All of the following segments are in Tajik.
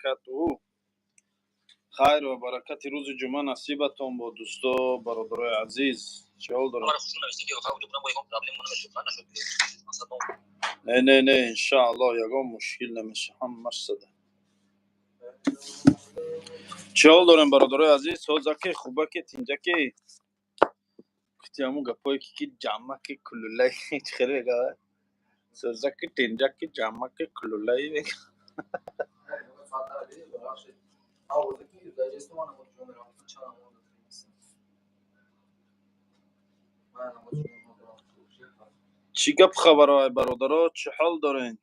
Баракатуҳу. Хайру ва баракати рӯзи ҷумъа насибатон бо, дӯсто, бародарои азиз. Чӣ ҳол дорем? Не, не, не, иншааллоҳ, ягон мушкил намеша, ҳамаш сада. Чӣ ҳол дорем, бародарои азиз? Созаке, хубаке, тинҷаке? Гуфти ҳамун гапое ки ҷамъаки кулулай, чӣ хеле мегӯяд? Созаки, тинҷаки, ҷамъаки кулулай мега. Чӣ гап хабаро, ай бародаро? Чӣ ҳол дорен?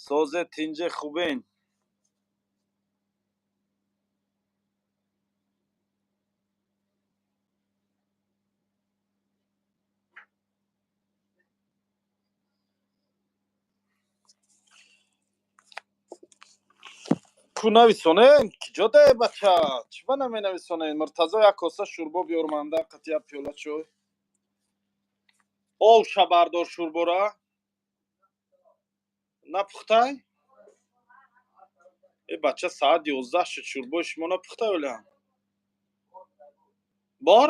Созе, тинҷе, хубен? Ку нависонен? Ки ҷо дае, бача? Чӣ ба наменависонен? Муртазо, як коса шӯрбо биёр, манда қати як пиёла чой. Ов шабардор шӯрбора. Напухтай? Э, бача, саат 11 шуд, шӯрбои шумо напухтай олям. Бор?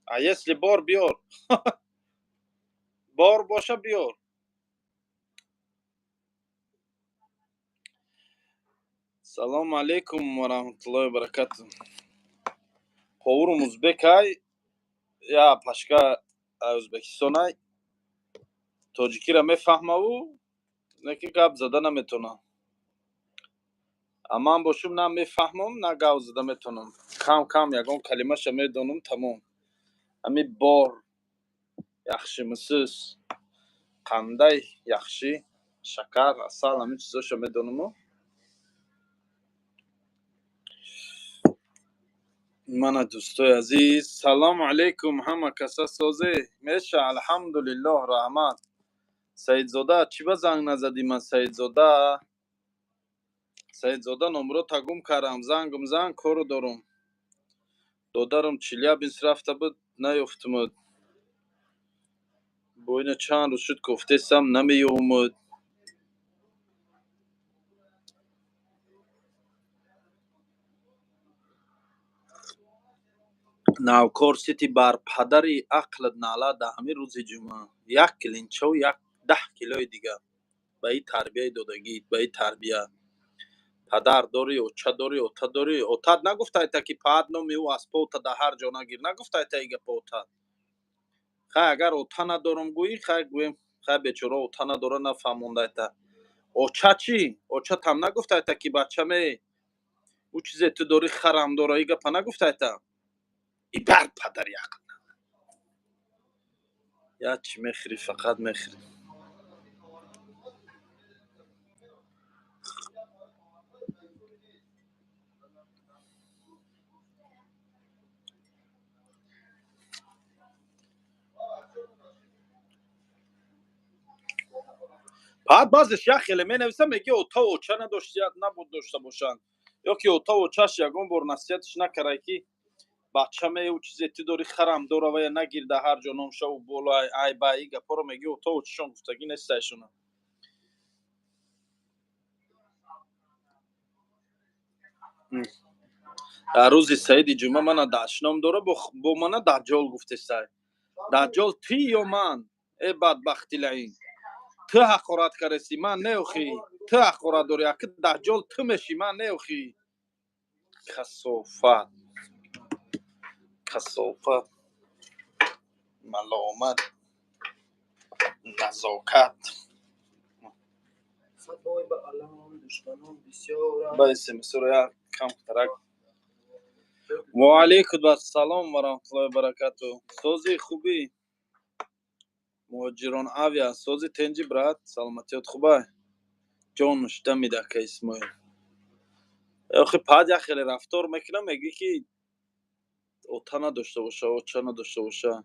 А если бор, биёр. Бор боша, биёр. Салому алейкум ва раҳматуллоҳи ва баракату. Повурум узбекай, я пашка Ӯзбекистонай. Тоҷикиро мефаҳмаву, лекин гап зада наметонам. А ман бошум, на мефаҳмам, на гап зада метонам. Кам кам ягон калимаша медонам, тамом. Ҳами бор, яхшимисиз, қандай, яхшӣ, шакар, асал, ҳамин чизоша медонаму. Мана, дӯстои азиз, салому алейкум, ҳама каса созе меша, алҳамдулиллоҳ, раҳмат. Саидзода, чӣ ба занг назадӣ ман, Саидзода? Саидзода, номро тагум кардам, зангум занг, кору дорум. Додарам Челябинск рафта буд, наёфтумуд. Бо ина чанд рӯз шуд, кофтесам, намеёмуд. Навкор Сити, бар падари ақлат налат дар ҳамин рӯзи ҷумъа. Як клинчаву як 10 килои дигар. Ба ин тарбияи додагӣ, ба ин тарбия. Падар дорӣ, оча дорӣ, ота дорӣ. Отат нагуфтайта, ки паат номи ӯ аз пота дар ҳар ҷо нагир. Нагуфтайта и гапа отат. Хай, агар ота надорам гӯӣ, хай, гӯем, хай, бечора ота надора, нафаҳмондайта. Оча чӣ? Очатам нагуфтайта, ки бачаме, ӯ чизе ту дорӣ, харам дора, и гапа нагуфтайта. И бар падари ақл. Я чӣ мехӯрӣ, фақат мехӯрӣ. Баъд баъзеш як хеле менависам, меги ота оча надошт, набуд дошта бошанд, ё ки ота очаш ягон бор насиҳатш накарай, ки бачаме, ӯ чизе ту дорӣ, харам дора, вая нагир, дар ҳар ҷо номшаву боло ай ба и гапҳоро меги ота очашон гуфтагӣ нестайшона. Дар рӯзи саиди ҷумъа мана дашном дора, бо мана даҷҷол гуфтесай. Даҷҷол ти ё ман? Э, бадбахти лаин, ту ҳақорат кареси, ман не, охи. Ту ҳақорат дорӣ, аки даҷҷол ту мешӣ, ман не, охи. Касофат, касофат, маломат, назокат. Ба смсро як кам тарак. Ва алайкум ассалом ва раҳматуллоҳи ва баракату. Сози, хубӣ? Муҳоҷирон авиа, сози, тенҷи, брат, саломатиёт хубай? Ҷонуш дамида, ака Исмоил. Охи, пад як хеле рафтор мекунам, мегӯӣ, ки ота надошта боша, оча надошта боша.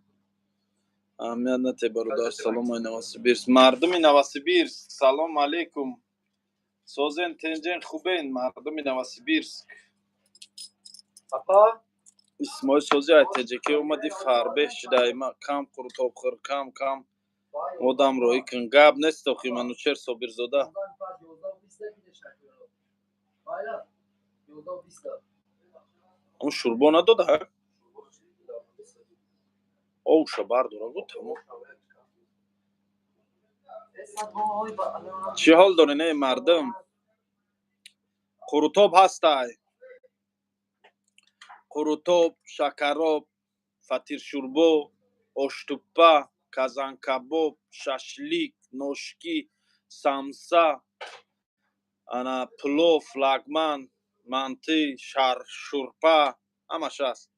Аҳамият нате, бародар. Салом ай Новосибирск, мардуми Новосибирск, салом алейкум. Созен, тенҷен, хубен, мардуми Новосибирск? Исмоил, сози? Ай теҷаке омади, фарбеҳ шидай. Кам қурутоб хӯр, кам кам одам роҳӣ кун. Гап нест, охи. Манучер Собирзода. Он шӯрбо надода, ҳа? Овша бардора гу, тамом. Чӣ ҳол дорен, эй мардум? Қурутоб ҳастай, қурутоб, шакароб, фатиршӯрбо, оштуппа, казанкабоб, шашлик, ношки, самса, ана плов, лагман, мантӣ, шурпа, ҳамаш аст.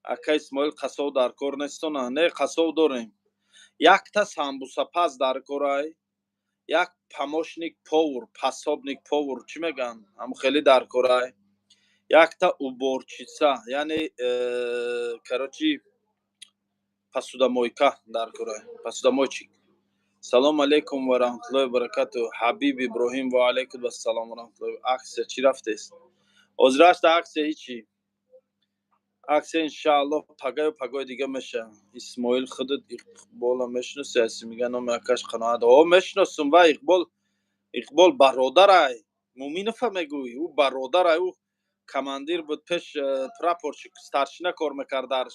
Ака Исмоил, қассоб дар кор нестона? Не, қассоб дорем. Якта самбусапаз дар корай, як помощник повар, подсобник повар, чӣ мегӯянд, ҳам хеле дар корай, якта уборщица, яъне короче, посудомойка дар корай, посудомойчик. Салом алейкум ва раҳматуллоҳи ва баракату, Ҳабиб Иброҳим. Ва алайкум ассалом ва раҳматуллоҳи. Аксия чӣ рафтест? Ҳозирашта аксия ҳичи, аксия иншааллоҳ пагаю пагои дига меша. Исмоил, худат Иқбола мешиноси? Аси мега, номи акаш Қаноат. О, мешиносум. Ва Иқбол, Иқбол бародарай. Муминова мегӯй, ӯ бародарай. Ӯ командир буд пеш, прапорщик, старшина кор мекард дар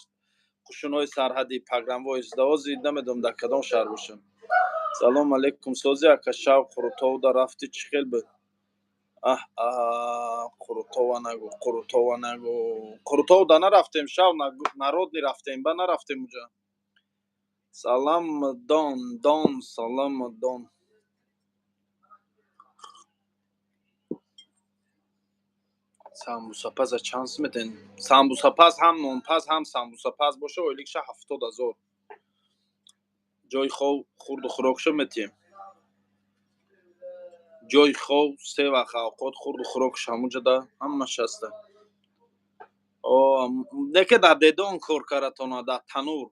қушунҳои сарҳадӣ, погранвойск. Ҳозир намедонам дар кадом шаҳр бошам. Салом алейкум, сози, ака. Шав Қурутовда рафтӣ, чӣ хел буд? Аҳ, Қурутова нагӯ, Қурутова нагӯ. Қурутовда нарафтем, шав Народный рафтем, ба нарафтем уҷа. Салам, дон дон, салам, дон. Самбусапаза чанд сум метен? Самбусапаз ҳам нонпаз, ҳам самбусапаз боша, ойликша 70 000. Ҷои хов, хурду хӯрокшо метиҳем. Ҷои хов, се вақт авқот, хурду хӯрокш ҳамуҷода ҳамаш ҳаста. Неке дар дедон кор каратона, дар танур.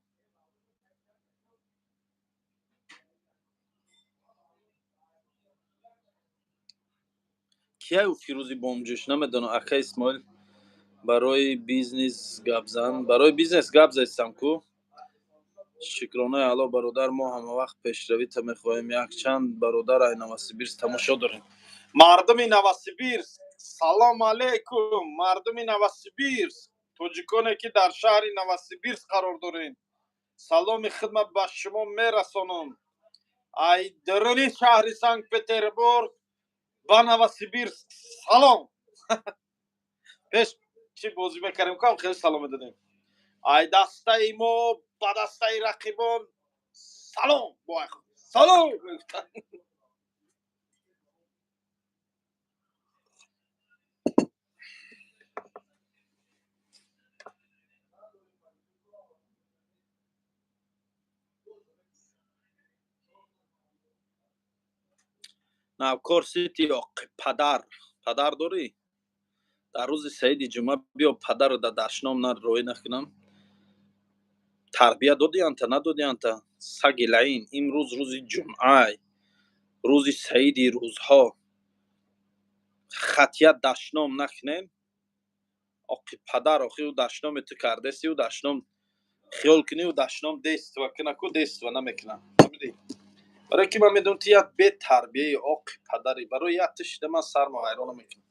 Кияю Фирӯзи бомҷӯш, намедонам. Ака Исмоил, барои бизнес гап зан. Барои бизнес гап застам ку. Шукронаи Алло, бародар, мо ҳамавақт пешравита мехоҳем. Якчанд бародар ай Новосибирск тамошо дорем. Мардуми Новосибирск, салом алейкум! Мардуми Новосибирск, тоҷиконе ки дар шаҳри Новосибирск қарор дорем, саломи хидмат ба шумо мерасонам. Ай даруни шаҳри Санкт Петербург ба Новосибирск салом. Пеш чӣ бозӣ мекардем, кам хеле салом медодем. Ай дастаи мо ба дастаи рақибон салом, салом. Навкор Сити, падар, падар дорӣ? Дар рӯзи саиди ҷумъа биё, падарро дар дашном на роӣ накунам. Тарбия додианта, надодианта, саги лаин? Имрӯз рӯзи ҷумъай, рӯзи саиди рӯзҳо. Хатия дашном накунем. Оқи падар, охи ӯ дашноми ту кардеси, ӯ дашном хиёл кунӣ, ӯ дашном действа кунаку, действа намекунам. Барои ки ман медонам, ту як бетарбияи, оқи падари. Барои як ту шида ман сармо ҳайрон намекунам.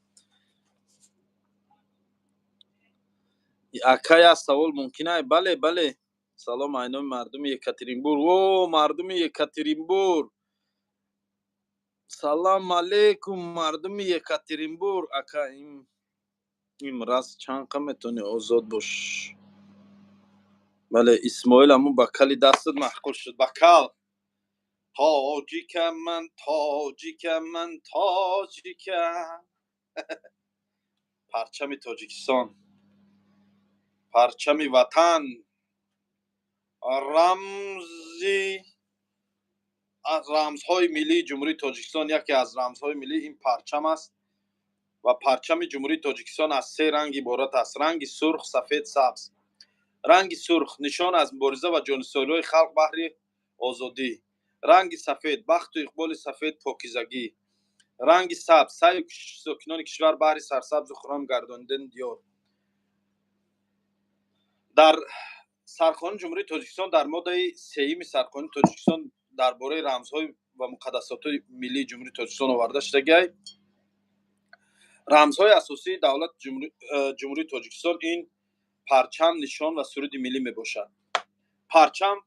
Ака, як савол мумкин ай? Бале, бале. Салом айноми мардуми Екатеринбург. О, мардуми Екатеринбург, салом алейкум, мардуми Екатеринбург. Ака, имраз чанд қа метавонӣ озод бош? Бале, Исмоил, ҳамун бакали дастат маъқул шуд, бакал. Тоҷикам ман, тоҷикам ман, тоҷикам. Парчами Тоҷикистон, парчами ватан, рамзи аз рамзҳои миллии Ҷумҳурии Тоҷикистон. Яке аз рамзҳои миллӣ ин парчам аст ва парчами Ҷумҳурии Тоҷикистон аз се ранг иборат аст: ранги сурх, сафед, сабз. Ранги сурх нишон аз мубориза ва ҷонисориҳои халқ баҳри озодӣ, ранги сафед бахту иқболи сафед, покизагӣ, ранги сабз саъю кӯшиши сокинони кишвар баҳри сарсабзу хуррам гардонидани диёр. Дар Сарқонуни Ҷумҳурии Тоҷикистон, дар моддаи сеюми Сарқонуни Тоҷикистон дар бораи рамзҳои ва муқаддасотҳои миллии Ҷумҳурии Тоҷикистон оварда шудагиай. Рамзҳои асосии давлати Ҷумҳурии Тоҷикистон ин парчам, нишон ва суруди миллӣ мебошад. Парчам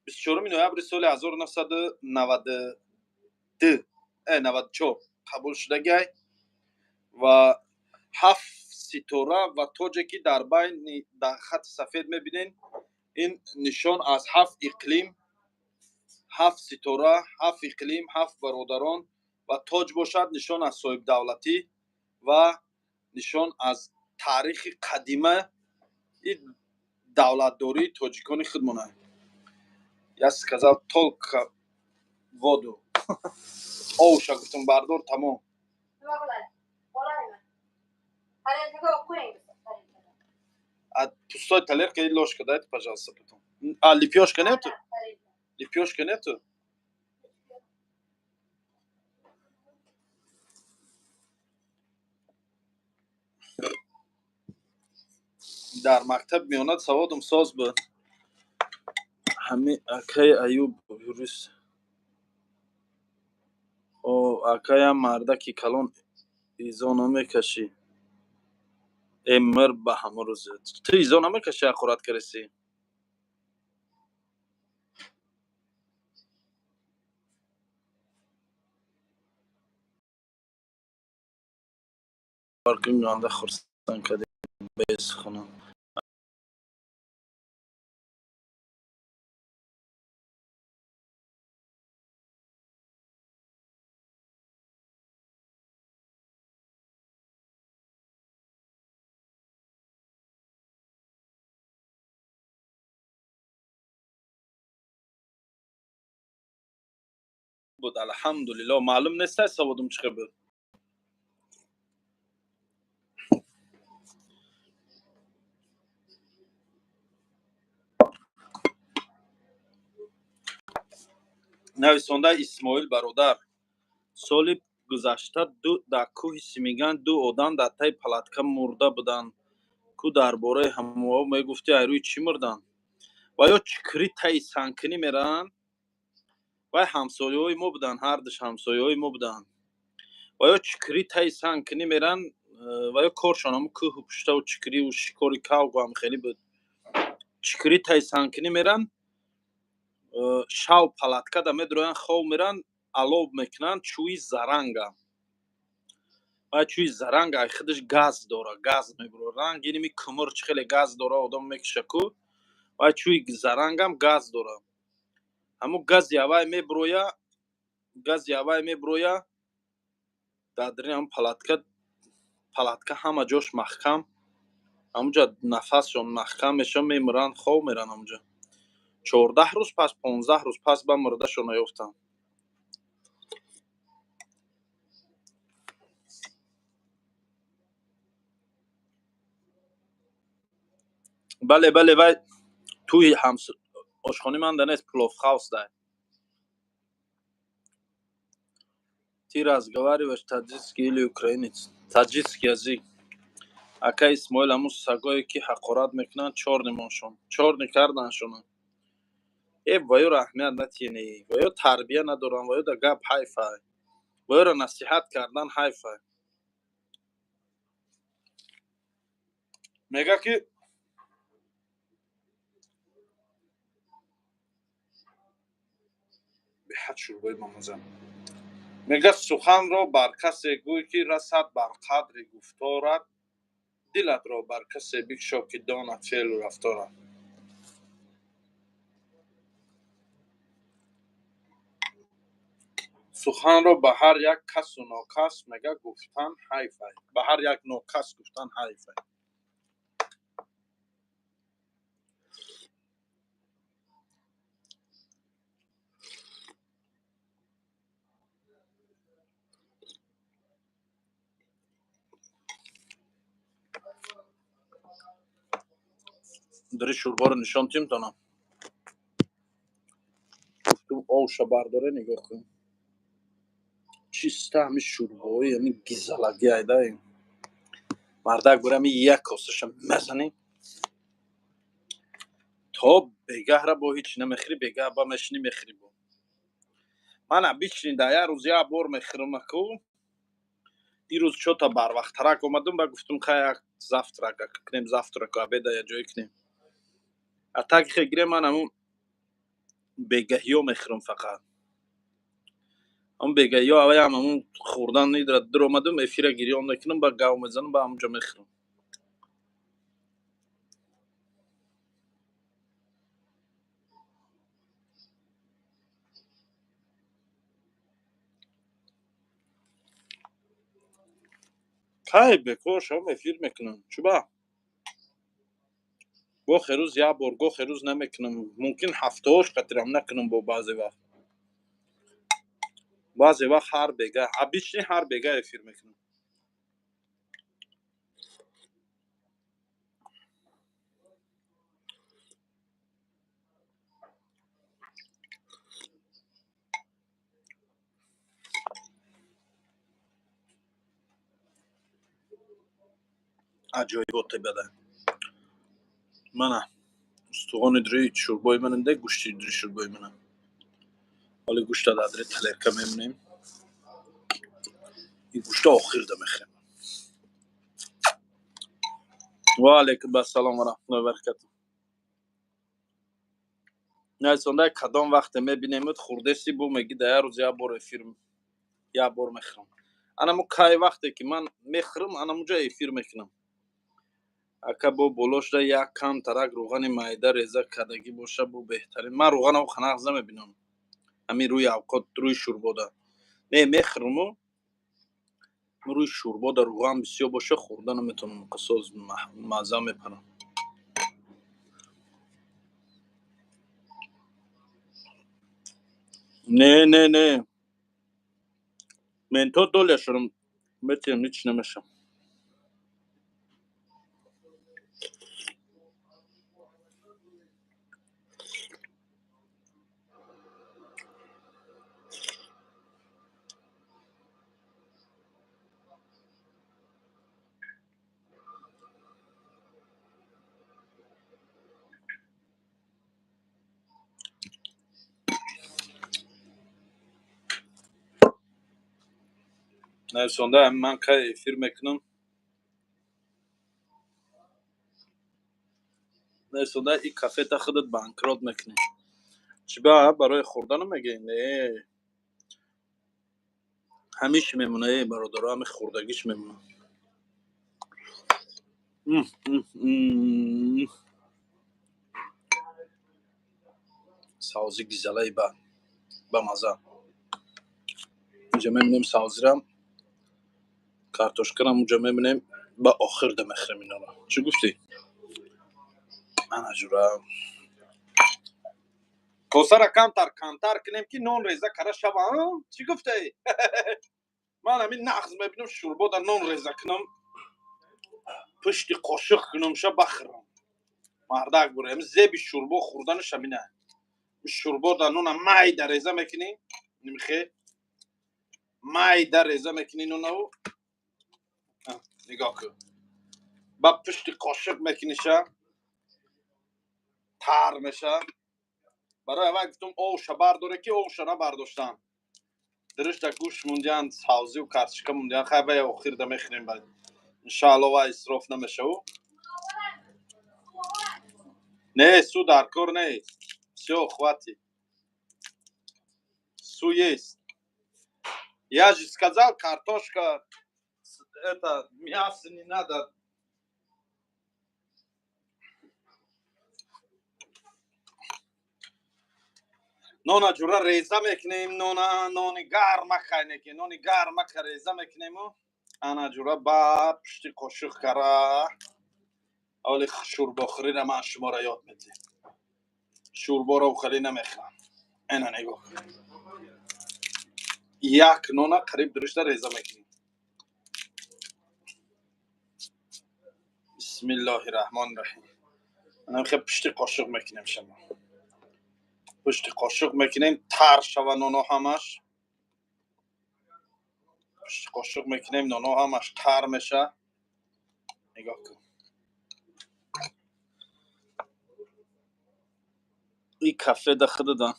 24 ноябри соли 1992, 94 қабул шудагиай ва ҳафт ситора ва тоҷе, ки дар байни дар хати сафед мебинед, ин нишон аз ҳафт иқлим, ҳафт ситора, ҳафт иқлим, ҳафт бародарон ва тоҷ бошад, нишон аз соҳибдавлатӣ ва нишон аз таърихи қадима и давлатдории тоҷикони худмона. Я сказал только воду. Овша гуфтам, бардор, тамом. Nima qiladi? Olaymi? Tarelkaga olib qo'ying bitta tarelkada. А пустой тарелка и ложка дайте, пожалуйста, потом. А лепешка нету? Tarelka. Лепешка нету? Дар мактаб меонад саводум соз буд. Ҳами акаи Аюб юрист. О, акаям мардаки калон, изо намекашӣ. Э, мир ба ҳамон рӯз ту изо намекашӣ, ҳақорат каресӣ. Анда хурсанд кардем бесуханон. Буд, алҳамдулилло. Маълум нест, саводум чӣ хел буд. Нависонда Исмоил бародар: соли гузашта дар кӯҳи Симиган ду одам дар таи палатка мурда буданд ку. Дар бораи ҳамоҳо мегуфтӣ, ай рӯи чӣ мурданд? Ва ё чикрӣ таи сангкунӣ мераванд. Вай ҳамсояҳои мо буданд, ҳардуш ҳамсояҳои мо буданд. Ва ё чикрӣ таи сангкунӣ меранд, ва ё коршон ҳамн кӯҳу пуштаву чикриву шикори кавгу ҳам хеле буд. Чикрӣ таи сангкунӣ меранд, шав палаткада медроянд, хов меранд, алов мекунанд, чӯи заранга. Вай чӯи заранг ай худаш газ дора, газ мебура. Ранг иними кумур чӣ хеле газ дора, одам мекиша ку, вай чӯи зарангам газ дора. Ҳамун гази авай мебуроя, гази авай мебуроя дар дарини ҳамн палатка. Палатка ҳама ҷош маҳкам, ҳамунҷа нафасшон маҳкам мешавад, мемиранд, хов меранд ҳамунҷа. 14 рӯз пас, 15 рӯз пас ба мурдашона ёфтанд. Бале, бале, вай тӯи ошхонаи ман да нест, пловхаус дай. Ты разговариваешь таджикский или украинец? Таджикский язык. Ака Исмоил, ҳамун сагое, ки ҳақорат мекунанд, чёрный моншон, чёрный карданшона. Э, ва ёро аҳамият натиҳед, ва ё тарбия надоранд, ва ё да гап ҳайфай, ва ёро насиҳат кардан ҳайфай. Мега, ки беҳад шӯрбои бамаза. Мега: суханро бар касе гӯй, ки расад бар қадри гуфторат, дилатро бар касе бикшо, ки донад феълу рафторат. Суханро ба ҳар як касу нокас, мега, гуфтан ҳайфай, ба ҳар як нокас гуфтан ҳайфай. Дари шӯрборо нишон тим тонам. Гуфтум, овша бардоре, нигоҳ кун, чиста ҳами шӯрбои ҳами гизалаги айдай. Мардак бура, ҳами як косаша мезанӣ, то бегаҳра бо ҳеч намехӯрӣ. Бегаҳ ба мешинӣ, мехӯрӣ. Бо мана бичинӣ, дар як рӯз як бор мехӯрам ку. Ирӯз чё-то барвақттарак омадам, ба гуфтам, хай, як завтрак кунем, завтраку обеда я ҷое кунем. А так хе гирем, ман ҳамун бегаҳиё мехӯрам фақат. Ҳамун бегаҳиё аваям ҳамун хӯрдан нидра дур омадам, эфира гирён мекунам, ба гав мезанам, ба ҳамунҷо мехӯрам. Кай бекор шавам, эфир мекунам. Чуба? Гохе рӯз як бор, гохе рӯз намекунам. Мумкин ҳафтаҳош қатирам накунам бо баъзе вақт. Баъзе вақт ҳар бега, обычно ҳар бега эфир мекунам. Аҷоиботе бада. Мана устухони дурии шӯрбои манам, де гӯшти дури шӯрбои манам. Ҳоли гӯшта дар дри тарелка мемонем. Ин гӯшта охирда мехӯрем. Ва алайкум ассалом ва раҳматуллоҳи ва баракатуҳ. Найсонда, кадом вақте мебинемуд, хурдеси бу меги, да як рӯз як бор эфир як бор мехӯрам. Анамо кай вақте ки ман мехӯрам, анамуҷа эфир мекунам. Ака, бо болошда як камтарак рӯғани майда реза кардагӣ боша, бу беҳтарин. Ман рӯғанам ханағз намебинам. Ҳамин рӯи авқот, рӯи шӯрбода. Не, мехӯрму рӯи шӯрбода рӯған бисёр боша, хӯрда наметавонам, қисоз мазза мепарам. Не, не, не. Менто доля шудам, метиҳам, ҳеч намешавам. Нависонда, ман кай эфир мекунам? Нависонда, и кафета худат банкрот мекунӣ. Чӣ ба барои хӯрдану мегӯӣ? Не. Ҳамиш мемона, э бародаро, ҳами хӯрдагиш мемона. Савзи гизалаи ба маза. Инҷа мебинем савзира, картошкарам унҷа мебинем, ба охирда мехӯрем инора. Чӣ гуфтӣ? Ана ҷура. Косара камтар камтар кунем, ки нон реза кара шава. Чӣ гуфтаӣ? Ман ҳамин нағз мебинам шӯрбода нон реза кунам, пушти қошиқ кунамша, бахӯрам. Мардак бура, ҳамин зеби шӯрбо хӯрданаш ҳамина. Шӯрбода нона майда реза мекунӣ, нимхе майда реза мекунӣ нонаву, нигоҳ кун, ба пушти қошиқ мекуниша, тар меша. Барои аввал гуфтам, овша бардоре, ки овша набардоштам. Дурушта гӯшт мондиан, савзию картошка мондиан. Хай, вай охирда мехӯрем, ба иншаалло вай исроф намешаву. Не, су дар кор нест. Всё, хватит. Су есть. Я же сказал, картошка, это, мясо не надо. Нона ҷура реза мекунем, нона, нони гарма хайнеки, нони гарма ка реза мекунему, ана ҷура ба пушти қошиқ кара. Оли шӯрбохӯрира ман шуморо ёд медиҳем. Шӯрборо хеле намехӯрам. Эна нигоҳ, як нона қариб дурушта реза мекунем. Бисмиллоҳи раҳмони раҳим. Анам хе пушти қошиқ мекунем, шумо пушти қошиқ мекунем, тар шава ноно ҳамаш. Пушти қошиқ мекунем, ноно ҳамаш тар меша. Нигоҳ кун, и кафеда худада.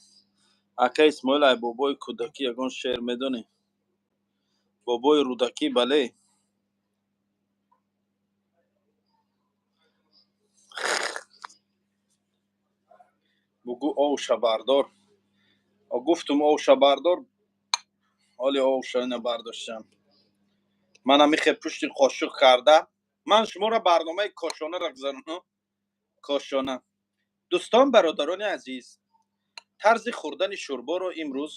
Ака Исмоил, ай бобои кӯдакӣ ягон шеър медонӣ? Бобои Рӯдакӣ, бале. Бугӯ овша бардор. Гуфтум овша бардор, ҳоли овша ина бардоштам. Мана михе пушти қошуқ карда. Ман шуморо барномаи кошонаро гузаронам. Кошона. Дӯстон, бародарони азиз, тарзи хӯрдани шӯрборо имрӯз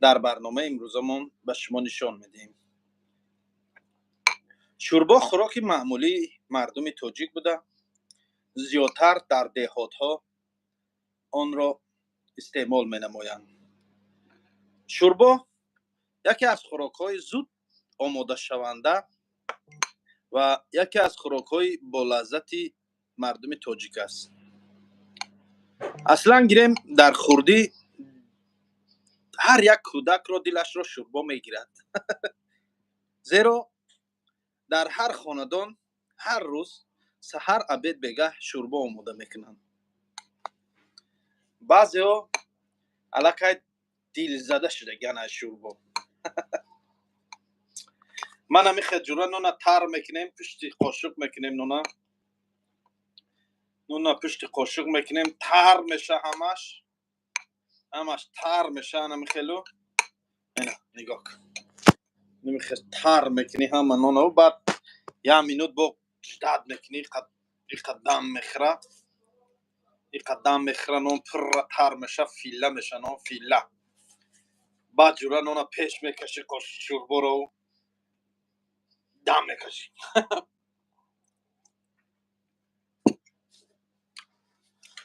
дар барномаи имрӯзамон ба шумо нишон медиҳем. Шӯрбо хӯроки маъмулии мардуми тоҷик буда, зиёдтар дар деҳотҳо онро истеъмол менамоянд. Шӯрбо яке аз хӯрокҳои зуд омодашаванда ва яке аз хӯрокҳои болаззати мардуми тоҷик аст. Аслан гирем, дар хурдӣ ҳар як кӯдакро дилашро шӯрбо мегирад. Зеро дар ҳар хонадон ҳар рӯз саҳар, обед, бегаҳ шӯрбо омода мекунанд. Баъзеҳо аллакай дилзада шудагиан аз шӯрбо. Ман ҳамихе ҷура нона тар мекунем, пушти қошуқ мекунем нона. Нона пушти қошуқ мекунем, тар меша ҳамаш. Ҳамаш тар меша ҳамихелу. Ина нигоҳ кун. Намихе тар мекунӣ ҳама нонаву, баъд як минут бо ждать мекунӣ, иқа дам мехӯра. Иқа дам мехӯра, нон пурра тар меша, филла меша нон, филла. Баъд ҷура нона пеш мекашӣ шӯрборо, дам мекашӣ.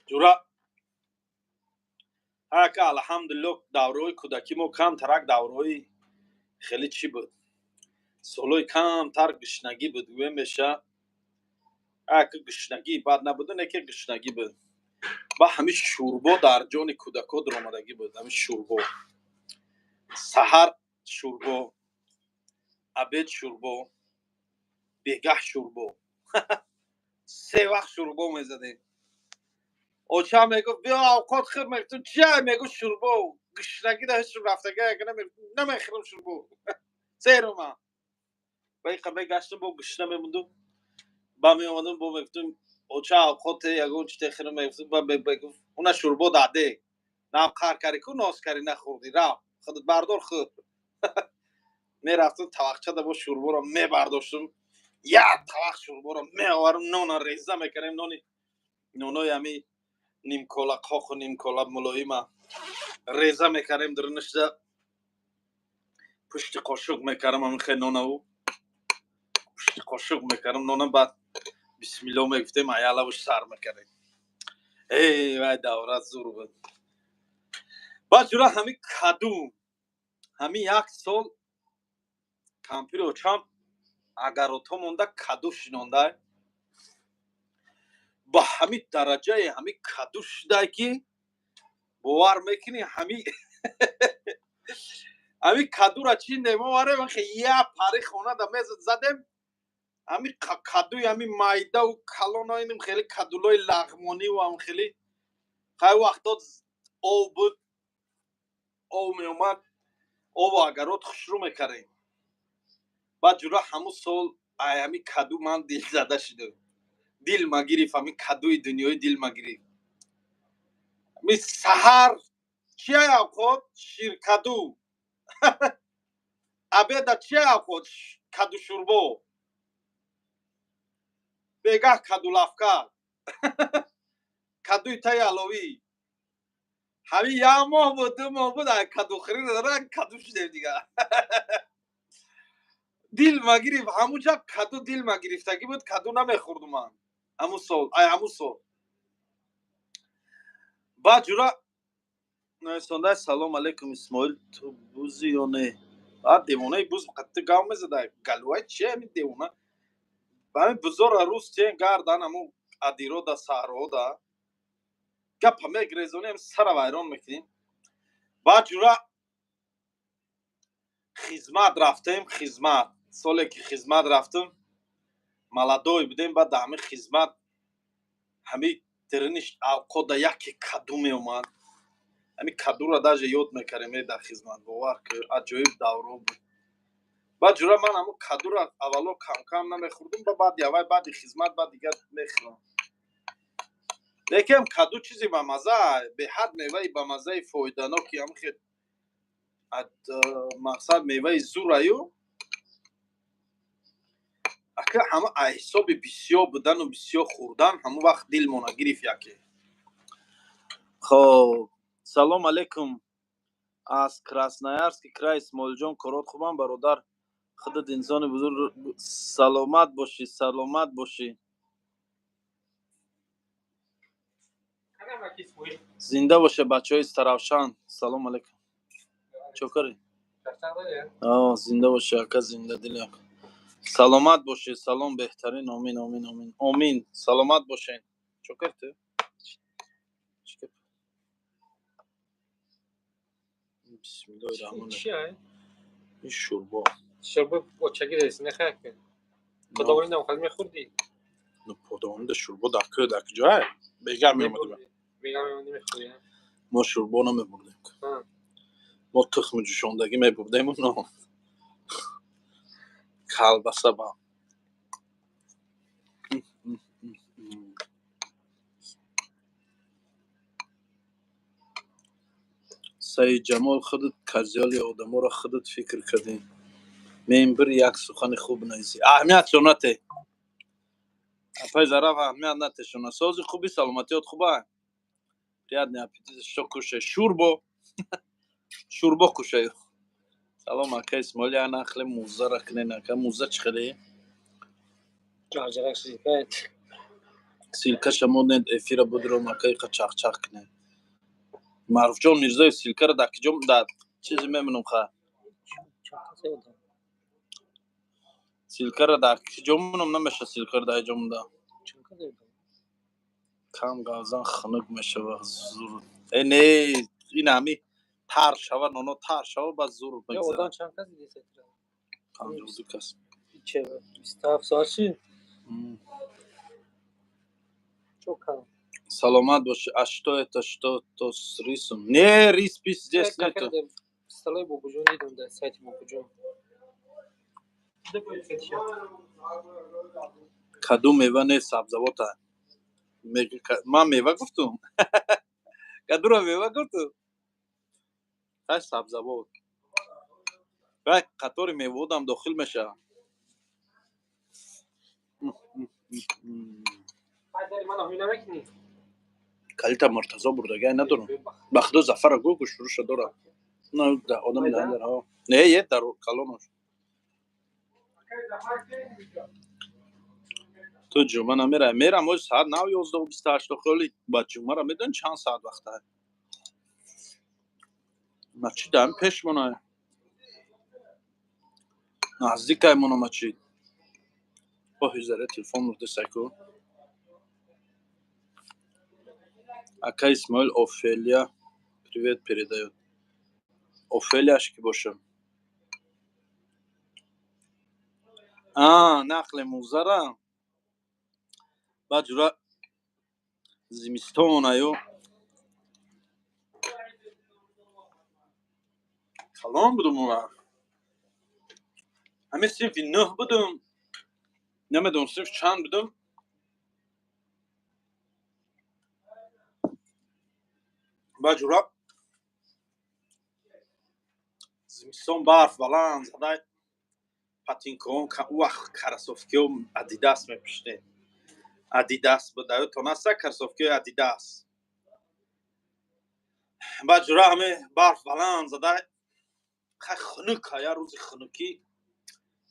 Ҷура ҳака алҳамдулилло давраҳои кӯдакӣ мо камтарак давраҳои хеле чӣ буд, солҳои камтар гушнагӣ буд, гӯем меша. Ака гушнагӣ бад набуду, не ки гушнагӣ буд. Ба ҳамин шӯрбо дар ҷони кӯдакҳо дуромадагӣ буд. Ҳамин шӯрбо, саҳар шӯрбо, обед шӯрбо, бегаҳ шӯрбо, се вақт шӯрбо мезадем. Оча мегуфт биё авқот хӯр, мегуфтум чия? Мегуфт шӯрбо. Гушнагӣ да ҳеч рафтага намехӯрам шӯрбо, серума. Ба иқа мегаштум, бо гушна мемондум, ба меомадум, бо мегуфтум оча авқоте ягон чи техӯрам, мегуфтум, ба мегуфт уна шӯрбо даде, нав қар карӣ ку, ноз карӣ, нахӯрдӣ, рав худат бардор хӯр. Мерафтум тавақчада бо шӯрборо мебардоштум, як тавақ шӯрборо меоварам, нона реза мекардем, нони нонои ҳами нимкола қоқу нимкола мулоима реза мекардем, дарунашда пушти қошуқ мекардам ҳамин хел нонаву пушти қошуқ мекардам нона, баъд бисмилло мегуфтем, аялавуш сар мекардем. Эй вай, давра зур буд. Баъд ҷура ҳами каду, ҳами як сол кампири очам агарото монда каду шинондай, ба ҳами дараҷае ҳами каду шудай ки бовар мекунӣ, ҳами кадура чиндем, оварем, як пари хонада мезадем, ҳами кадуи ҳами майдаву калоноиним хеле кадулои лағмониву ҳам хеле қай вақто ов буд, ов меомад, ову агарот хушрӯ мекардем. Баъд ҷура ҳамун сол ай ҳами каду ман дилзада шудам, дил магирифт, ҳами кадуи дунёӣ дил магирифт. Ҳами саҳар чия авқот? Ширкаду. Обеда чия авқот? Каду шӯрбо. Бегаҳ кадулавка, кадуи таи аловӣ. Ҳамин як моҳ буд, 2 моҳ буд, ай кадухӯрӣ надора, каду шудем дигар. Дил магирифт ҳамунҷа каду, дил магирифтагӣ буд, каду намехӯрдум ман ҳамун сол, ай ҳамун сол. Баъд ҷура нависондай: салом алейкум, Исмоил, ту бузи ё не? Баъд девонаи буз қатти гав мезада, галувай чи ҳамин девона. Ҳамин бузора рӯз тен гардан ҳамун адирода саҳрода гапа мегрезонем, сара вайрон мекунем. Баъд ҷура хизмат рафтем, хизмат. Соле ки хизмат рафтам, молодой будем, баъд дар ҳамин хизмат ҳами дариниш авқода яке каду меомад. Ҳами кадура даже ёд мекардем дар хизмат, бовар ки аҷоиб давро буд. Баъд ҷура ман ҳамун кадура аввало камкам намехӯрдум, ба баъди аввай, баъди хизмат, баъд дигар мехӯрам. Лекин каду чизи бамаза, беҳад меваи бамазаи фоиданоки ҳам хел мақсад меваи зураю. Ака, ҳама ҳисоби бисёр будану бисёр хӯрдан ҳамон вақт дилмона гирифт яке. Хоб, салом алейкум аз Красноярский край. Исмоилҷон, корот хубам, бародар, худат инсони бузург, саломат бошӣ, саломат бошӣ. Зинда боша бачаҳои Саравшан. Салом алейкум, чо карӣ? Зинда бошӣ, ака, зинда дил, саломат бошӣ. Салом, беҳтарин. Омин, омин, омин, омин, саломат бошен. Чо кард ту? Бисмиллоҳи раҳмони. Ин шӯрбо. Шӯрбо очаги рест нехак. Подавони нам хал мехӯрдӣ? Ну, подавонида шӯрбо дар кӯ, дар куҷое? Бега меомадем. Бега меомадем, мехӯрдӣ? Мо шӯрбо намебурдем. Мо тухми ҷӯшондагӣ мебурдему нон. Колбаса ба. Саидҷамол, худат казёли одаморо худат фикр кардӣ. Мембир як сухани хуб нависӣ. Аҳамиятшон нате. Апай Зараф, аҳамият натешона. Сози хуби, саломатиёт хуба? Приятный аппетит. Что кушаешь? Шӯрбо. Шӯрбо кушаю. Салом, ака Исмоил, я нахле муззара кунен, ака, музза чӣ хеле? Ҷарҷарак ссылка. Ссылкаша монед, эфира будиром, ака, иқа чақчақ кунед. Маъруфҷон Мирзоев, ссылкаро дар киҷо, дар чизе мемонам ха? Ссылкаро дар киҷо монам намеша, ссылкаро дар иҷо монда. Кам гавзан, хунук мешава зур. Э, не, ин ҳами тар шава, ноно тар шава, баъд зур мегзарад. 52 кас. 27 соат ши? Саломат бошӣ. А что это, что-то с рисом? Не, рис пис здесь нету. Столои Бобоҷон дидам дар сайти Бобоҷон. Каду мева не, сабзавота. Ман мева гуфтум? Кадуро мева гуфтум? Хай, сабзавот. Вай қатори меваодам дохил мешавад. Намекунӣ? Калита Муртазо бурдагай, надорам. Ба худо, Зафара гӯ, гӯшфурӯша дорад. Одами не, е дар калонош. Ту ҷумъа намерай? Мерам, оз соат нав 11:28. Хеле ба ҷумъаро медони чанд соат вақта? Масҷид ҳами пешмона, наздикай мона масҷид. Оҳи, заре телефон мурдесайку. Ака Исмоил, Офелия привет передаёт. Офелияш ки боша? А нақле музара баъд ҷура зимистонаю калон будум, он вақт ҳамин синфи нӯҳ будум, намедонам синф чанд будум. Баъд ҷура зимистон барф баланд задай, патинкаон, у вақт кроссовкиҳо Адидас мепӯшидем. Адидас буд, ёдтон аста кроссовкиҳои Адидас? Баъд ҷура ҳаме барф баланд задай, хай, хунук, як рӯзи хунукӣ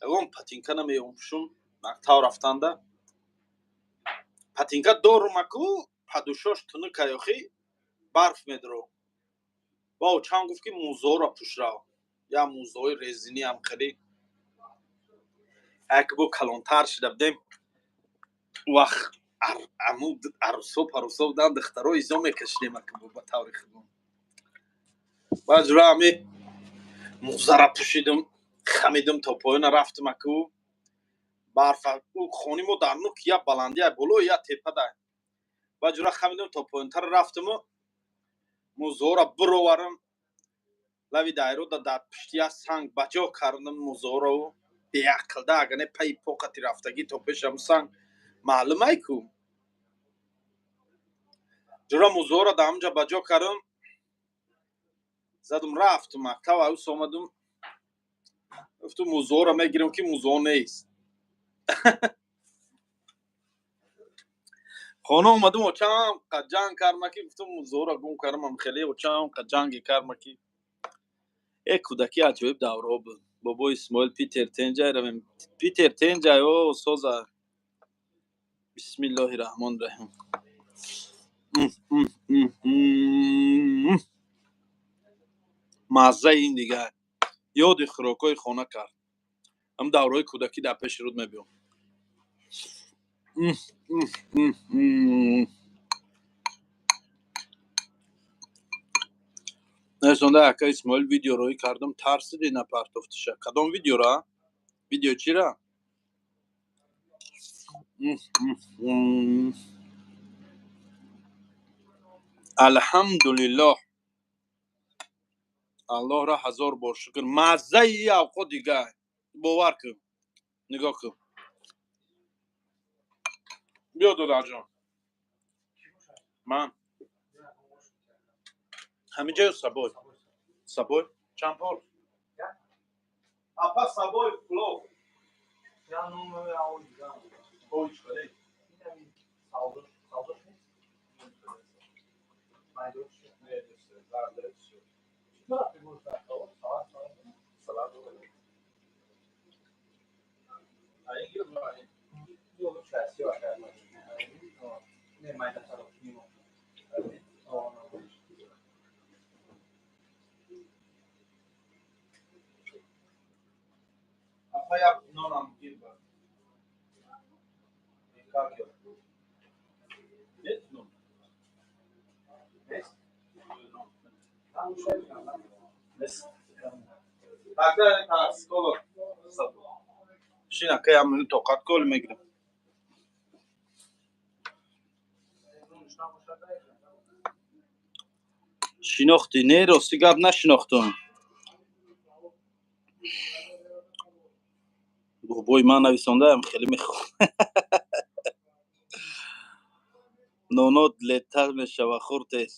ягон патинка намеём пӯшум мактаб рафтанда. Патинка дорумаку, падушош тунукай, охи барф медро. Ба очам гуфт, ки мӯзаҳоро пӯш, рав. Як мӯзаҳои резиниам хеле як бо калонтар шида будем вақт, аму арӯсо парӯсо буданд, духтаро изо мекашидем ба таври худмон. Баъд ҷура ҳами мӯзара пӯшидум, хамидум, то поёна рафтум, аку барфа хони мо дар нук як баландия, болои як тепа дай. Баъд ҷура хамидум, то поёнтар рафтуму мӯзаҳоро бироварам, лави дайрода дар пушти як санг ба ҷо кардам мӯзаҳоро. Беақлда, агар не пайи поқати рафтагӣ то пешам санг маълумай ку. Ҷура музоора дар ҳамҷа ба ҷо кардам, задум рафтум мактаб, аюс омадум, гуфтум музоора мегирам, ки музоо нест. Хона омадум, очам ҷанг карма, ки гуфтум музоора гум кардам, хеле очам ҷанге карма, ки э кӯдакӣ аҷоиб давраҳо буд. Бобои Исмоил, Питер тенҷай равем, Питер тенҷай, о соза. Бисмиллоҳи раҳмони раҳим. Маззаи ин дигар ёди хӯрокҳои хона кард. Ҳам давраҳои кӯдакӣ дар пеши руд мебиём. Несонда ака Исмоил, видео роӣ кардам, тарсиди напартофтиша. Кадом видеора? Видео чира? Алҳамдулиллоҳ, Аллоҳро ҳазор бор шукр. Маззаи авқот дигар, бовар кун, нигоҳ кун. Биё, додарҷон, ман ҳаминҷо ё сабой? Сабой чанд пол? Апа, сабой плов. Апа, як нонам гир ба. Как я? Нет, нон? Нест? Нест. Тогда это скоро. Шин, ака, як минут тоқат кол, мегирам. Шинохтӣ? Не, рости гап, нашинохтам. Бобои ман нависондаам, хеле мехоҳам. Нонот летар мешава, хуртес.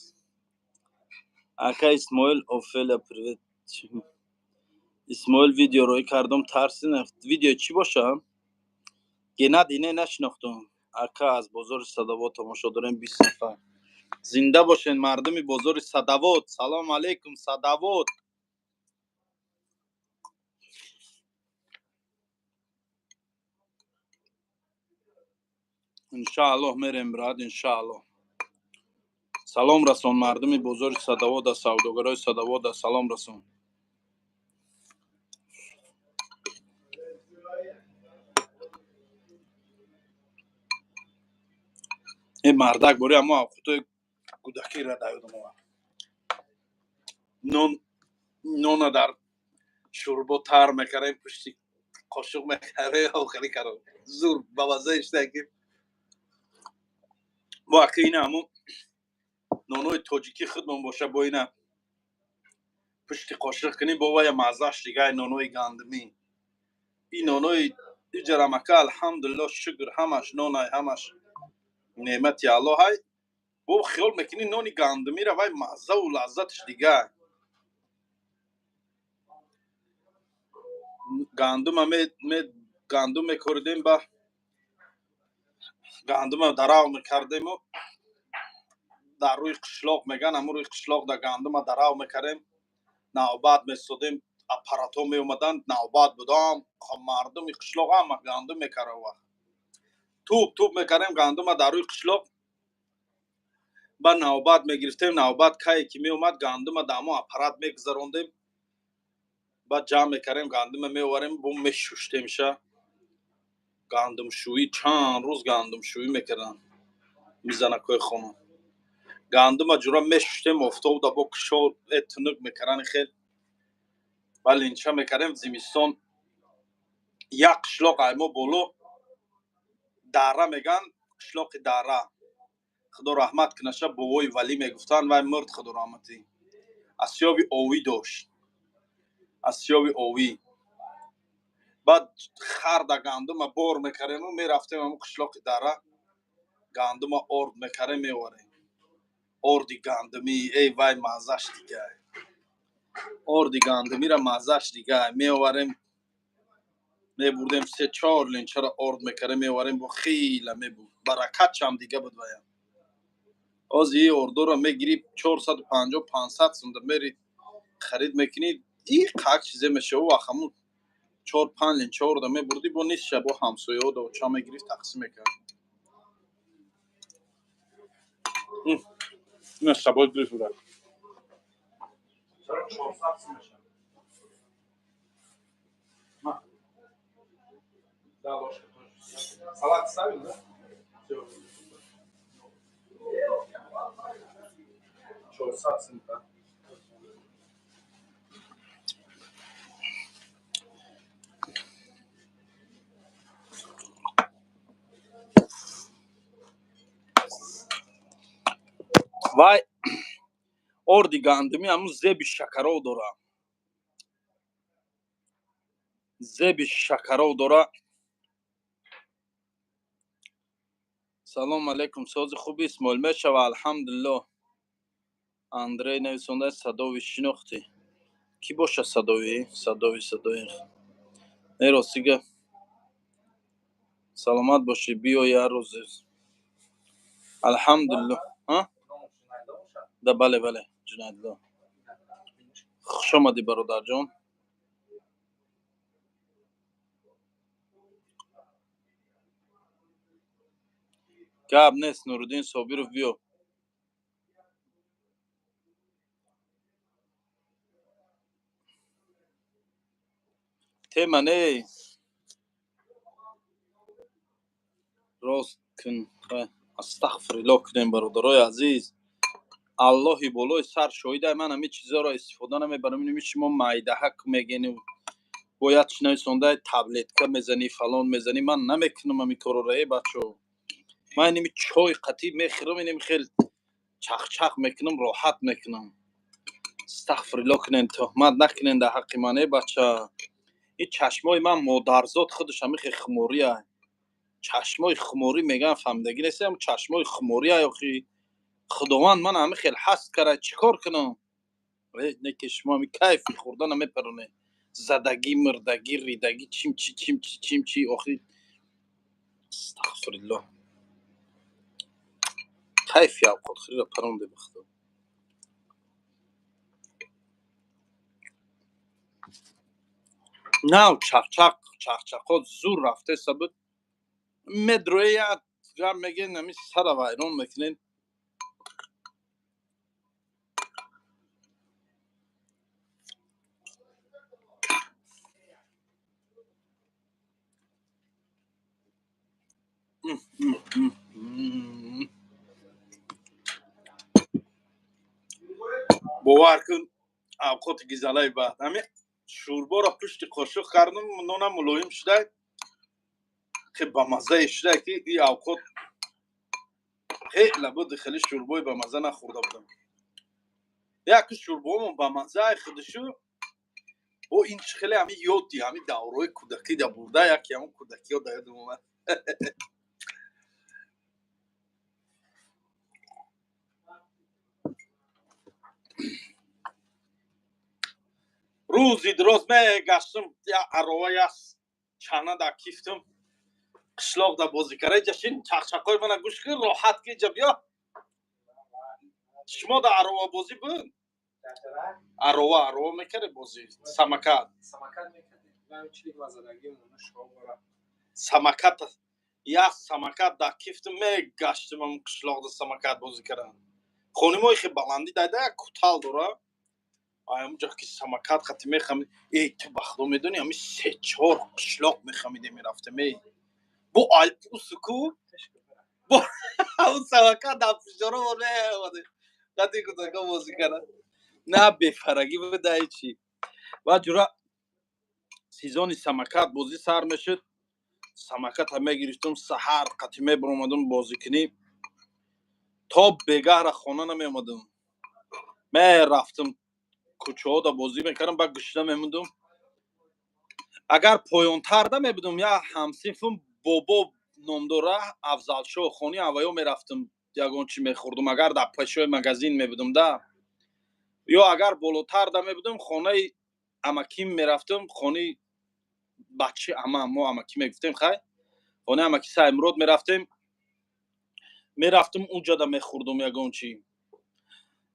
Ака Исмоил, Офеля, привет. Исмоил, видео роӣ кардам, тарси. Видео чӣ боша? Геннадий, не, нашинохтам. Ака, аз бозори Садовод тамошо дорем, 20 нафар. Зинда бошен, мардуми бозори Садовод. Салом алейкум, Садовод. Иншааллоҳ мерем, брат, иншааллоҳ. Салом расон мардуми бозори Садовода, савдогарои Садовода салом расон. Э мардак, бори амо авқотои кӯдакиро дар ёдам овард. Нон, нона дар шӯрбо тар мекардем, пушти қошуқ мекардем, охири кардам. Зур ба маззаи шуда, ки бо ака ина ҳамун нонои тоҷикӣ худмон боша, бо ина пушти қошиқ кунем, бо вая маззааш дигар нонои гандумӣ. Ин нонои иҷарамака, алҳамдулиллоҳ, шукр, ҳамаш нонай, ҳамаш неъмати Аллоҳай. Бо хиёл мекунӣ нони гандумиро, вай маззаву лаззаташ дигар. Гандума гандум мекоридем, ба гандума дарав мекардему дар рӯи қишлоқ меган, ҳамун рӯи қишлоқ дар гандума дарав мекардем, навбат месодем, аппаратҳо меомаданд, навбат будам, мардуми қишлоқ ҳама гандум мекард. Он вақт туп туп мекардем гандума дар рӯи қишлоқ, ба навбат мегирифтем, навбат кае ки меомад, гандума дар ҳамон аппарат мегузарондем, баъд ҷамъ мекардем, гандума меоварем, бо мешуштемша. Гандумшӯӣ, чанд рӯз гандумшӯӣ мекарданд мизанакҳои хона. Гандума ҷура мешуштем, офтобда бо кишол тунук мекардани хел, ба линча мекардем. Зимистон як қишлоқ аймо боло дара меган, қишлоқи Дара, Худо раҳмат кунаша, бобои Валӣ мегуфтанд, вай мурд, Худо раҳматӣ, асёби овӣ дошт, асёби овӣ. Баъд харда гандума бор мекардему мерафтем ҳамун қишлоқи Дара, гандума орд мекардем, меоварем. Орди гандумӣ, эй вай, маззаш дигай. Орди гандумира маззаш дигай. Меоварем, мебурдем, се чор ленчара орд мекардем, меоварем, бо хела мебуд, баракатшам дига буд. Ваям ҳозир и ордоро мегирӣ, 450, 500 сумда мери харид мекунӣ, и қак чизе мешава. Вақт ҳамун чор панҷ ленча орда мебурдӣ, бо нисша бо ҳамсояҳо оча мегирифт, тақсим мекард. Ина шабои гирифт буда. Чаро 400 сум мешавад? Да, ложка тоже. Салат ставил, да? Всё. 400 сум, да? Вай орди гандумӣ ҳамун зеби шакаров дора, зеби шакаров дора. Салом алейкум, сози хуби, Исмоил? Мешава, алҳамдулиллоҳ. Андрей нависонда: «Садови шинохтӣ?» Кӣ боша Садови? Садови, Садови не, ростига. Саломат бошӣ, биё як рӯзе, алҳамдулиллоҳ. Да, бале, бале, Ҷунайдулло, хушомадӣ, бародарҷон. Гап нест, Нуриддин Собиров, биё. Тема не, рост кун. Астағфириллоҳ кунем, бародарои азиз. Аллоҳи болои сар шоҳида, ман ҳамин чизҳоро истифода намебарам. Инами шумо майдаҳак мегени, бояд шинависонда, таблетка мезанӣ, фалон мезанӣ. Ман намекунам ҳамин корро, э бачо. Ман инами чой қатӣ мехӯрам, инами хел чахчах мекунам, роҳат мекунам. Астағфириллоҳ кунен, туҳмат накунен дар ҳаққи ман, э бача. Ин чашмои ман модарзод худаш ҳамин хел хумория, чашмои хуморӣ мегӯян, фаҳмидагӣ нест? Чашмои хумория. Охи, Худованд ман ҳамин хел ҳаст кара, чӣ кор кунам? Не ки шумо ҳами кайфи хӯрдана мепаронед, задагӣ, мирдагӣ, ридагӣ, чим чи, чим чи, чим чи. Охи, астағфириллоҳ, кайфи авқотхӯриро паронде, ба Худо. Нав чақчақ, чақчақот зур рафтеса буд, медроe, як гап мегӯен, ҳами сара вайрон мекунед. Бовар кун, авқоти гизалаи баъд ҳами шӯрборо пушти қошуқ кардам, нонам мулоим шуда, хеле бамаззае шуда, ки и авқот хеле буд. Хеле шӯрбои бамазза нахӯрда будам. Яку шӯрбоомон бамаззаи худишу бо ин чи хеле ҳами ёди ҳами даврои кӯдакӣ да бурда, яке ҳамон кӯдакиҳо да ёдам омад. Рӯзи дуроз мегаштам, як арова, як чана да кифтам, қишлоқ да бозӣ кара. Иҷа шин, чақчақҳои мана гӯш кун, роҳат ки. Иҷа биё. Шумо да аровабозӣ буд? Арова, арова мекарде бозӣ, самокат? Самокат, як самокат да кифтам, мегаштам ам қишлоқда самокат бозӣ кардан. Хонимои хе баландӣ дайда як кутал дора, ҳамунҷо ки самокат қати мехамид. Эй, ту ба Худо медонӣ, ҳами се чор қишлоқ мехамидем, мерафтем, эй, бо альпусу бо ҳамун самокат дар пушторо меомадем, қати кӯдако бозӣ кардан. На бефарагӣ буда, ҳечи. Баъд ҷура сезони самокат бозӣ сар мешуд, самоката мегирифтум, саҳар қати мебаромадум бозӣ кунӣ, то бегаҳра хона намеомадум. Мерафтум, кӯчаҳода бозӣ мекардам, баъд гушна мемондум. Агар поёнтарда мебудум, як ҳамсинфум Бобо ном дора, Афзалшоҳ, хони аваё мерафтум. Ягон чӣ мехӯрдум, агар дар пешои магазин мебудум да, ё агар болотар да мебудум, хонаи амаким мерафтум, хонаи бачи ама, мо амакӣ мегуфтем, хай, хонаи амаки Саймурод мерафтем, мерафтум, унҷода мехӯрдум ягон чӣ.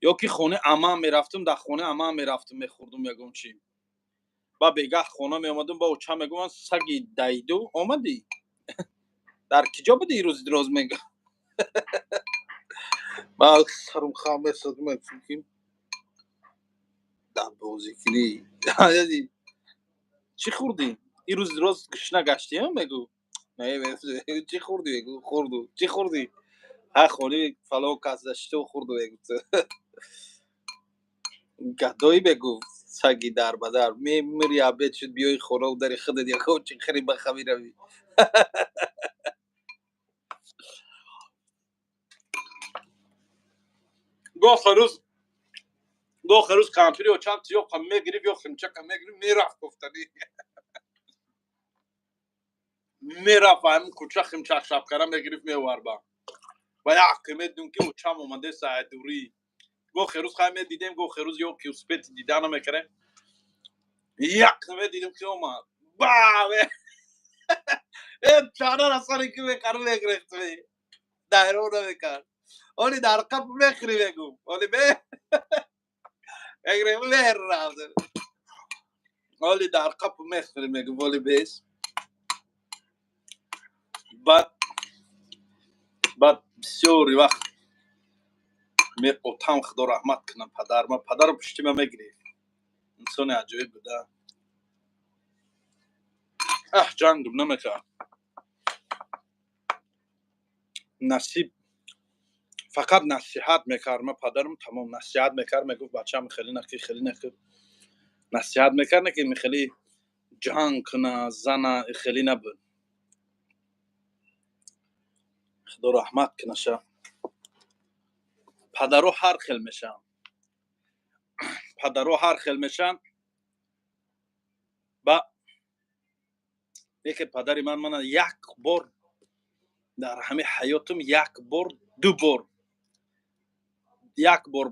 Ё ки хонаи амам мерафтум, дар хонаи амам мерафтум, мехӯрдум ягон чӣ. Ба бегаҳ хона меомадум, ба оча мегуфтам: «Саги дайду омадӣ, дар киҷо будӣ рӯзи дроз?» Мега, ба сарум хам месод, мегуфтум, ки дар бозикунӣ чӣ хӯрдӣ ин рӯзи дроз, гушна гаштӣ? Мегу, чӣ хӯрдӣ? Мегу, хӯрду. Чӣ хӯрдӣ? Ҳа, хони фалон кас дашту хӯрду. Мегу, гадоӣ, мегу, саги дарбадар, мемири, обед шуд, биёи хона, дари худат ягон чӣ хӯри, бахавӣ, равӣ. Гоҳ рӯз кампири очам тиёқа мегирифт ё химчака мегирифт, мерафт, гуфтанӣ, мерафт ҳамин кӯча, химчак шабкара мегирифт, меоварба ва як медидум, ки очам омаде сайдурӣ. Гоҳ рӯз хай медидем, гоҳ рӯз ё ки успеть дида намекардем, як медидум, ки омад, ба чанара сари ки мекард, мегирифт, дайро намекард, оли дар қап мехӯри, мегум, оли мегирифт, мерафт, оли дар қап мехӯри, мегум, оли бес. Баъд бисёри вақт отам, худо раҳмат кунам, падарма, падару пуштима мегирифт, инсони аҷоиб буда, аҳ, ҷангум намекард, насиб, фақат насиҳат мекард. Ма падарам тамом насиҳат мекард, мегуфт: «Бачам, хеле наки, хеле наки», насиҳат мекард, не ки хеле ҷанг куна, зана, хеле набуд. Худо раҳмат кунаша. Падаро ҳар хел мешаванд, падаро ҳар хел мешаванд. Ба яке падари ман мана як бор дар ҳамаи ҳаётам, як бор, ду бор, як бор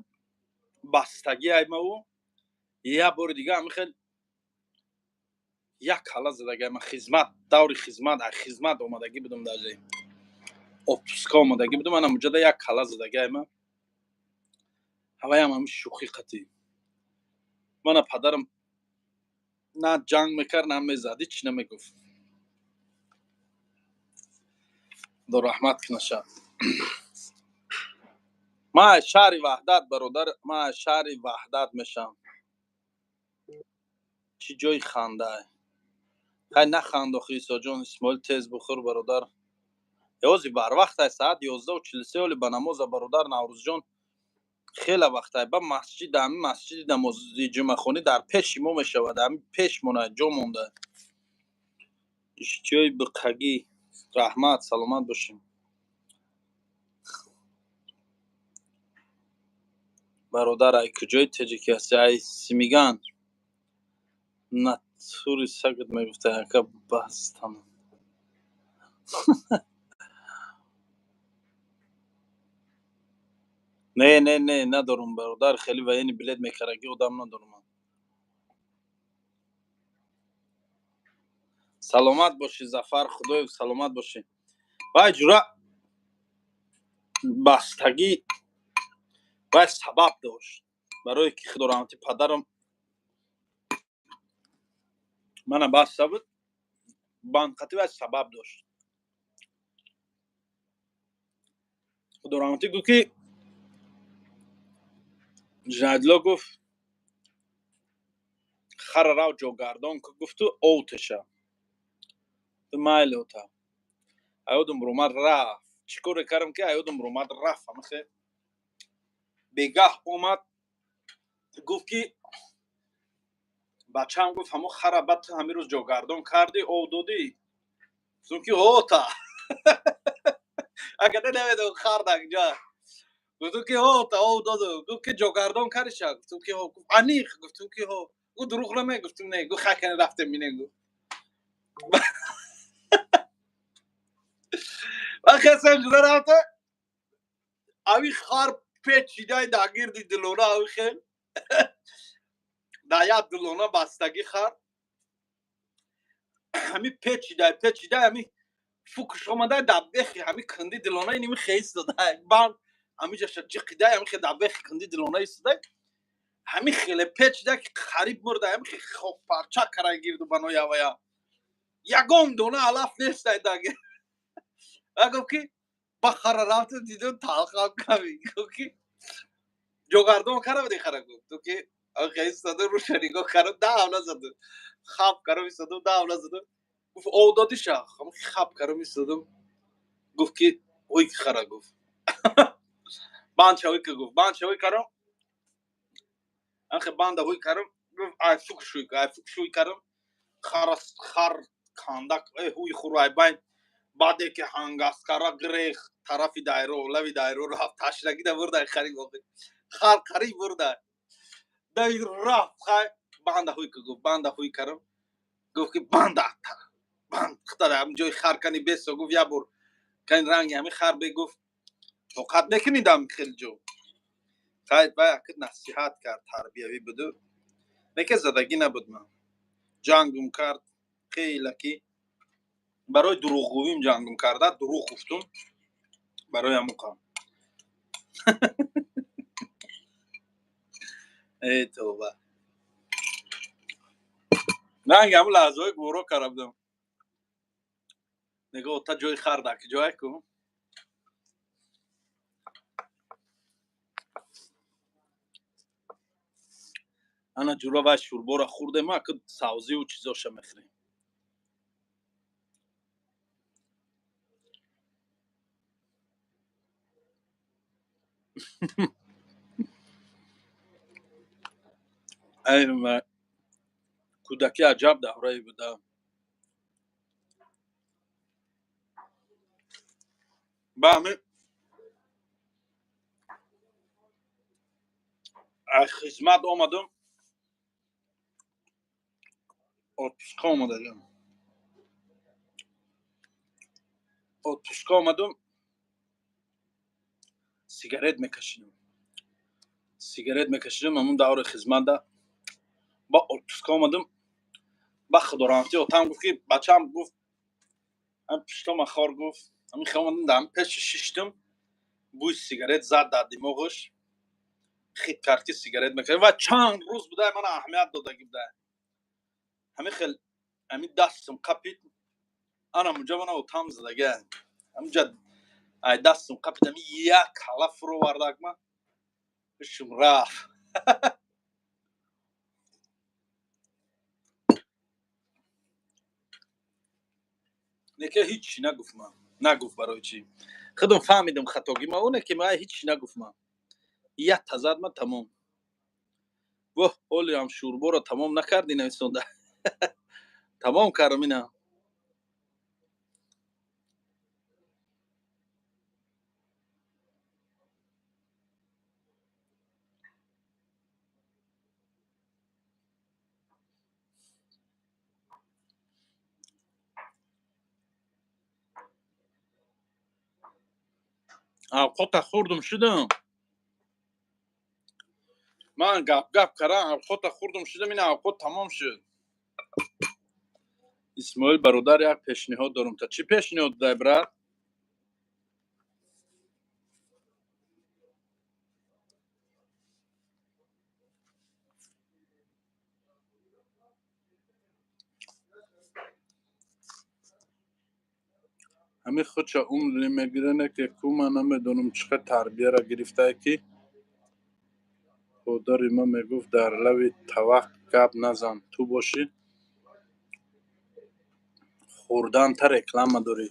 бастагӣ аймаву як бори дига ҳами хел як ҳала задагӣ. Ман хизмат, даври хизмат, хизмат омадагӣ будум, даже отпуска омадагӣ будум, ман ҳамуҷода як ҳала задагӣ айма, ҳаваям ҳами шӯхӣ қатӣ. Мана падарам на ҷанг мекард, на мезад, ҳеч намегуфт. Худо раҳмат кунаша. Ман аз шаҳри Ваҳдат, бародар, ман аз шаҳри Ваҳдат мешавам. Чӣ ҷои хандае? Хай, наханд охи, Исоҷон Исмоил, тез бухӯр, бародар. Ҳози барвақт ай, соат 11:43, оли ба намоза, бародар Наврӯзҷон, хеле вақтай. Ба масҷид, ҳами масҷиди намози ҷумъахонӣ дар пеши мо мешавад, ҳами пеш мона ҷо монда. Иштиёи биқагӣ, раҳмат, саломат бошем, бародар. Ай куҷои тоҷикӣ ҳастӣ? Ай Симиган. Натури сагат мегуфта, ака, бастам. Не, не, не, надорум, бародар, хеле военный билет мехарагӣ одам надорум. Саломат бошӣ, Зафар Худоев, саломат бошӣ. Вай ҷура бастагӣ, вай сабаб дошт, барое ки, худо раҳмати, падарам мана баста буд бандқатӣ, вай сабаб дошт. Худо раҳматӣ гуфт, ки Ҷиноятулло гуфт: «Хара рав ҷогардон», гуфту ов теша майли ота. Аёдум ромад, рафт, чӣ коре кардам, ки аёдум ромад, рафт. Амахе бегаҳ омад, гуфт, ки бачаам, гуфт, ҳамо хара бад ту ҳамин рӯз ҷогардон кардӣ, ов додӣ? Гуфтум, ки ота, агар намедон хар дар гуфтум, ки ота, ов доду. Гуфт, ки ҷогардон кардиша? Гуфтум, ки ҳо. Гуфт: «Аниқ?» Гуфтум, ки ҳо. Гуфт: «Дурӯғ наме?» Гуфтум: «Не». Гуфт: «Хакане, рафтем, мине», гуфт. Ва хесем ҷуда рафта. Ави хар печидай дар гирди дилона, ави хел дар як дилона бастагӣ хар ҳами печидай печидай, ҳами фукш омадай дар бехи ҳами кунди дилона, иними хеистодай банд ҳамиҷаша ҷиқидай, ҳами хе дар бехи кунди дилона истодай, ҳами хеле печидай ки қариб мурдай, ҳами хе хокпарча карай гирду банои авая, ягон дона алаф нестай даги. Гуфт ки ба хара рафтам, дидам талхам ками. Гуфт ки ҷогардон кара буди хара. Гуфт ту ки истода руша нигоҳ кардам, дав назадам, хаб кардам истодам, дав назадам. Гуфт ов додиша, хаб кардам истодам. Гуфт ки ой хара, гуфт банд шавӣ, ки гуфт банд шавӣ кардам, анхе банда ҳуй кардам. Гуфт ай фук шуй, ай фук шуй кардам, хара хар кандак ҳуй хур ай байн. Баъде ки ҳангаскара гирех тарафи дайро, лави дайро рафт, ташнагида бурдай хари, воқи хар қариб бурдай дай рафт. Хай банда ҳуй ки, гуфт банда ҳуй кардам. Гуфт ки банда банд хтара ҷои хар кани бесо. Гуфт як бор кани ранги ҳами хар бегуфт тоқат мекунӣ дам хел ҷо. Хай бай акид насиҳат кард, тарбиявӣ буду, неке задагӣ набуд, ман ҷангум кард хеле ки барои дурӯғгӯим ҷангум карда, дурӯғ гуфтум барои ҳамуқа. Эй тавба, ранги ҳамун лаҳзаҳои гуворо карда будам. Нигоҳ та ҷои хар дар ки ҷое ку. Ана ҷура вай шӯрбора хӯрдем, ака савзиву чизоша мехӯрем. Ай кӯдакӣ аҷаб даврае буда. Ба ҳами хизмат омадам, отпуска омадагам, отпуска омадам, сигарет мекашидам, сигарет мекашидам ҳамун даври хизматда. Ба отпуска омадам, ба худораҳматӣ отам гуфт ки бачаам, гуфт ҳам пиштома хор. Гуфт ҳамин хел омадам, дар пеши шиштам, бӯи сигарет зад дар димоғаш, хит кард ки сигарет мекашид. Ва чанд рӯз будай мана аҳамият додагӣ будай, ҳамин хел ҳамин дастам қапид, ана мунҷа мана отам задага, ҳаминҷа ай дастам қапид, ҳамин як ҳала фуровардак, ма ҳушум рафт. Неке ҳичи нагуфт, ман нагуфт барои чӣ, худам фаҳмидам хатогӣ ма оне ки ма ҳичи нагуфт, ман як тазад ма тамом. Воҳ, ҳолиам шӯрборо тамом накардӣ, нависонда тамом кардам ина. Авқота хӯрдум шудам, ман гап гап кардам, авқота хӯрдум шудам, ин авқот тамом шуд. Исмоил бародар, як пешниҳод дорам. Та чӣ пешниҳод дай, брат? Ҳамин худша умре мегиране ки ку ман намедонам чӣ қадр тарбияро гирифтае, ки модари ман мегуфт: дар лави тавақ гап назан, ту бошӣ хӯрданта реклама дорӣ,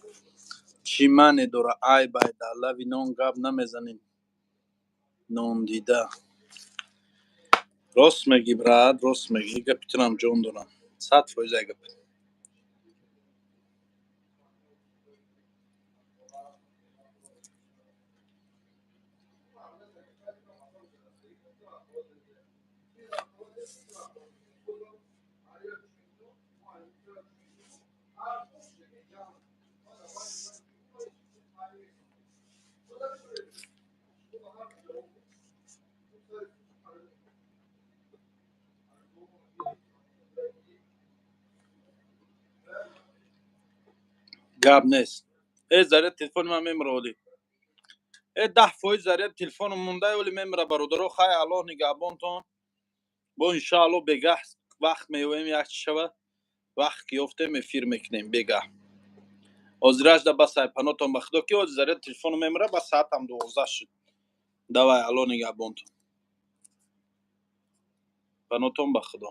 чӣ маъне дора, айб ай, дар лави нон гап намезанӣ, нондида. Рост мегӣ, брат, рост мегӣ, гапи турам ҷон дорам, 100% ай гап. Гап нест. Э, заряд телефони ман мемра оли. Э, 10% заряд телефоном монда, оли мемра, бародаро. Хай, Аллоҳ нигаҳбонтон. Бо иншаалло бегаҳ вақт меёем, як чи шава, вақт ки ёфтем, эфир мекунем бегаҳ. Ҳозиражда ба сайпанотон ба худо, ки ҳозир заряд телефону мемра, ба саатам 12 шуд. Давай, Аллоҳ нигаҳбонтон, панотон ба худо.